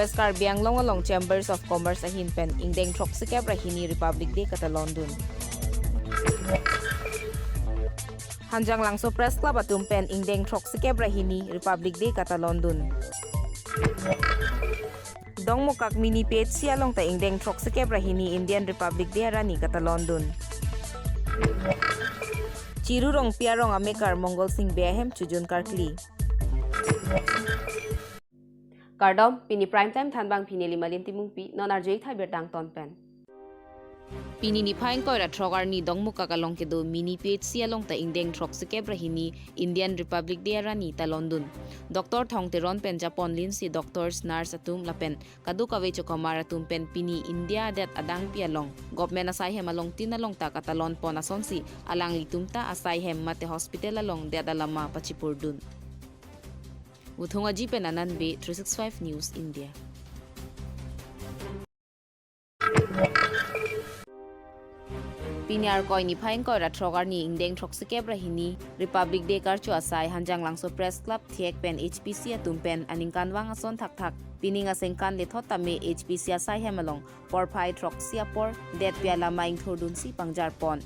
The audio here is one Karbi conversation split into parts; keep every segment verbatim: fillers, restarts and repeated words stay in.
West Karbi Anglong along Chambers of Commerce ahin pen ingdeng throksikep ra hini Republic Day katalon dun. Hanjanglangso Press Club atum pen ingdeng throksikep ra hini Republic Day katalon dun. Dongmukak Mini P H C along ta ingdeng throksikep ra hini Indian Republic Day arani katalon dun. Chiru Rongpi arong amekar Mongol Sing Bey ahem chujun karkli. Kardom, pini Prime Time thanbang pini Limalin Timungpi, non arju-ik thai birta angton pen. Pini niphai ingkoi ra throk arni Dongmukak along kedo Mini P H C along ta ingdeng throksikep ra hini Indian Republic Day arani talon dun. Doctor Thong Teron pen japon linsi doctors, nurse atum lapen kadokave chokamar atum pen pini India adet adangpi along government asai hem along tin along ta katalon pon asonsi alanglitum ta asai hem mate hospital along det alama pachipur dun. Wuthung Aji pen Anand Bey, three six five News India. Pini Arkoi niphai ingkoi ra throk arni ingdeng throksikep ra hini Republic Day karcho asai Hanjanglangso Press Club thek pen H P C atum pen aningkanvang ason thakthak pining asengkan lethot tame H P C asai hem along porphai throksi apor detpi alama ingthur dunsi pangjar pon.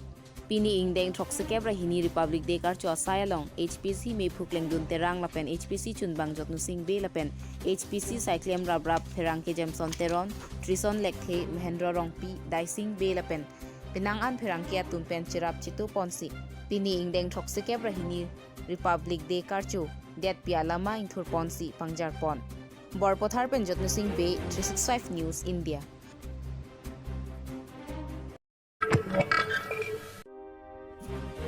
Pini ingdeng throksikep ra hini Republic Day karcho asai along H P C mephu Klengdun Terang lapen H P C chunbang Jotnu Sing Bey lapen H P C saiklem raprap pherangke Jameson Teron, Trison Lekthe, Mahendra Rongpi, Daising Bey lapen penang an pherangke atum pen cherap chitu ponsi pini ingdeng throksikep ra hini Republic Day karcho detpi alama ingthur ponsi pangjar pon. Borpothar pen Jotnu Sing Bey, three six five News India.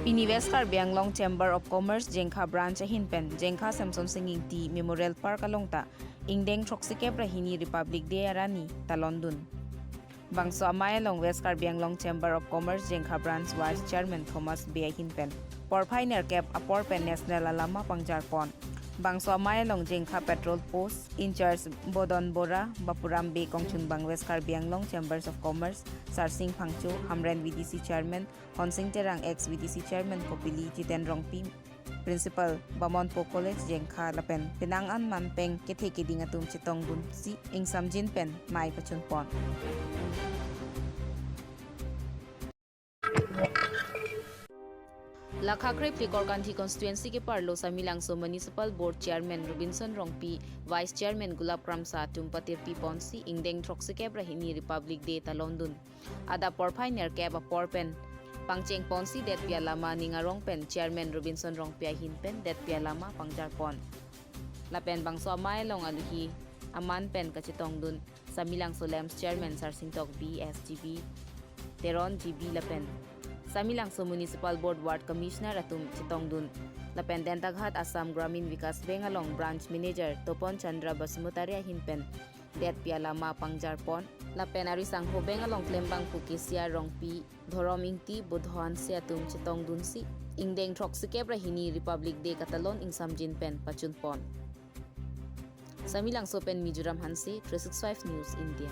Pini West Karbi Anglong Chamber of Commerce Jengkha Branch ahin pen Jengkha Semson Sing Ingti Memorial Park along ta ingdeng throksikep ra hini Republic Day arani talon dun. Bangso amei along West Karbi Anglong Chamber of Commerce Jengkha Branch Vice Chairman Thomas Bey ahin pen porphai nerkep apor pen national alama pangjar pon. Bangso amei along Jengkha Patrol Post in-charge Bodon Bora, Bapuram Bey kongchunbang West Karbi Anglong Chambers of Commerce Sarsing Phangcho, Hamren V D C Chairman Honsing Terang, ex V D C Chairman Kopili Jiten Rongpi, Principal Bamonpo College Jengkha lapen penang an manpeng kethe keding atum chetong dunsi ingsamjin pen mei pachun pon. Lakha krephli Korkanthi constituency keparlo Samelangso Municipal Board Chairman Robinson Rongpi, Vice Chairman Gulab Kramsa atum patirpi ponsi ingdeng throksikep ra hini Republic Day talon dun. Adap porphai nerkep apor pen pangcheng ponsi detpi alama ning arong pen Chairman Robinson Rongpi ahin pen detpi alama pangjar pon. Lapen bangso amei along aluhi aman pen kachetong dun Samelangso LAMPS Chairman Sarsing Tokbi, S G B Teron G B lapen Samelangso Municipal Board Ward Commissioner atum chetong dun. Lapen Dentaghat Assam Gramin Vikas Bank along Branch Manager Topon Chandra Basumatary ahin pen detpi alama pangjar pon. Lapen Arisangho Bank along klembangpo Kesia Rongpi, Dhorom Ingti, Budho Hanse atum chetong dunsi ingdeng throksikep ra hini Republic Day katalon ingsamjin pen pachun pon. Samelangso pen Mizoram Hanse, three six five News India.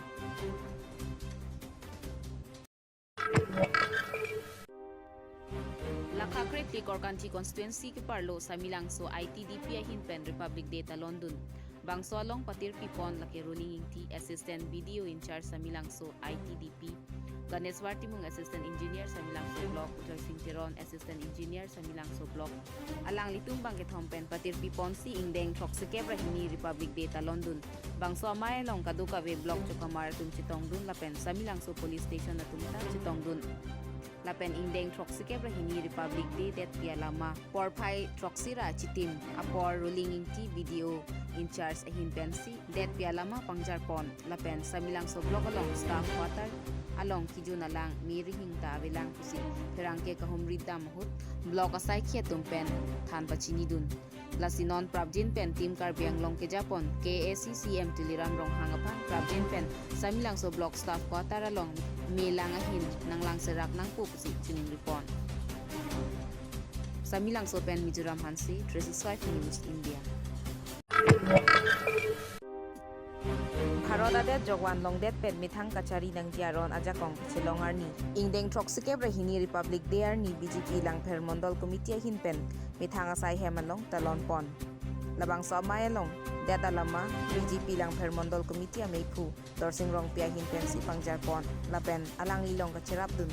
Lakha krephli Korkanthi constituency keparlo Samelangso I T D P ahin pen Republic Day talon dun. Bangso along patirpi pon lake Ruling Ingti, Assistant B D O in charge Samelangso I T D P, Ganeshwar Timung, Assistant Engineer Samelangso Block, Uthar Sing Teron, Assistant Engineer Samelangso Block, alanglitum bangkethom pen patirpi ponsi ingdeng throksikep ra hini Republic Day talon dun. Bangso amei along kadokave block chokamar atum chetong dun lapen Samelangso Police Station atum ta chetong dun. Lapen ingdeng throksikep ra hini Republic Day detpi alama porphai throksi ra chitim apor Ruling Ingti, B D O in charge ahin pensi detpi alama pangjar pon. Lapen Samelangso Block along staff quarter along kijun alang me rihing ta avelang pusi pherangke kahumri dam ahut block asaikhi atum pen than pachini dun. Lasi non prapjin pen Team Karbi Anglong kejapon K A A C C M Tuliram Ronghang aphan prapjin pen Samelangso Block staff quarter along me lang ahin nanglang serak nangpo pusi chiningri pon. Samelangso pen Mizoram Hanse, three six five News India. Bharat adet jokvan longdet pen methang kachari nangji aron ajakong kachelong arni ingdeng throksikep ra hini Republic Day arni B J P Langpher Mondol Committee ahin pen methang asai hem along talon pon. Labangso amei along Tet alama B J P Langpher Mondol Committee ameiphu Dorsing Rongpi ahin pensi pangjarpon. Lapen alangli along kacherapdun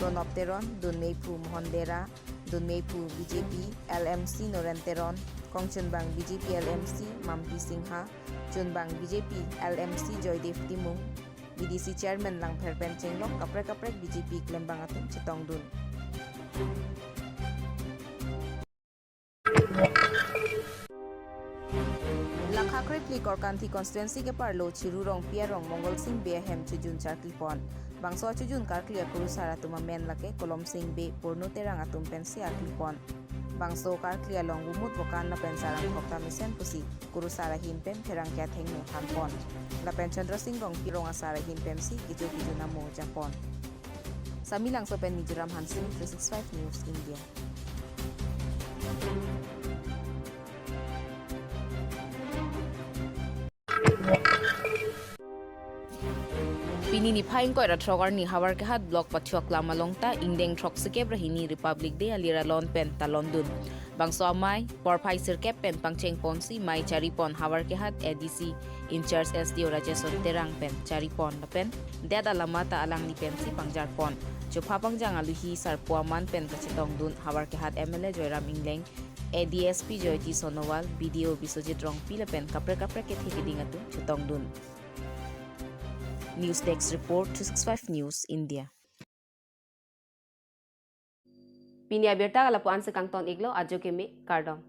Pranab Teron, dun meiphu Mohon Dera, dun meiphu B J P L M C Noren Teron, kongchunbang B J P L M C Mampi Singha, chunbang B J P L M C Joydev Timung, B D C Chairman Langpher pen chenglok kaprek kaprek B J P klembang atum chetongdun. Lakha krephli Korkanthi constituency keparlo Chiru Rongpi arong Mongol Sing Bey ahem chojun charklipon. Bangso achojun karkli akurusar atum amen lake Kolom Sing Bey, Purno Terang atum pensi arklipon. Bangso karkli along Bumut Vokan lapen Sarang Thokta mesen pusi kurusar ahin pen pherangke athengno thanpon. Lapen Chandra Sing Rongpi arong asar ahin pensi kecho kejun amo japon. Samelangso pen Mizoram Hanse, three six five News India. Pini niphai ingkoi ra throk arni Howraghat block Pathiok lam along ta ingdeng throksikep ra hini Republic Day alir alon pen talondun. Bangso amei porphai sirkep pen pangchengponsi mei charipon Howraghat A D C in-charge S D O Rajeson Terang pen charipon lapen det alama ta alangli pensi pangjarpon. Chopha pangjang aluhi sarpo aman pen kachetongdun Howraghat M L A Joyram Engleng, A D S P Joyji Sonowal, B D O Biswajit Rongpi lapen kaprek kaprek kethe keding atum chetongdun. News Desk Report, three six five News India. Pini abirta ke lapu-an si kangton-iklo, ajo keme, kardom.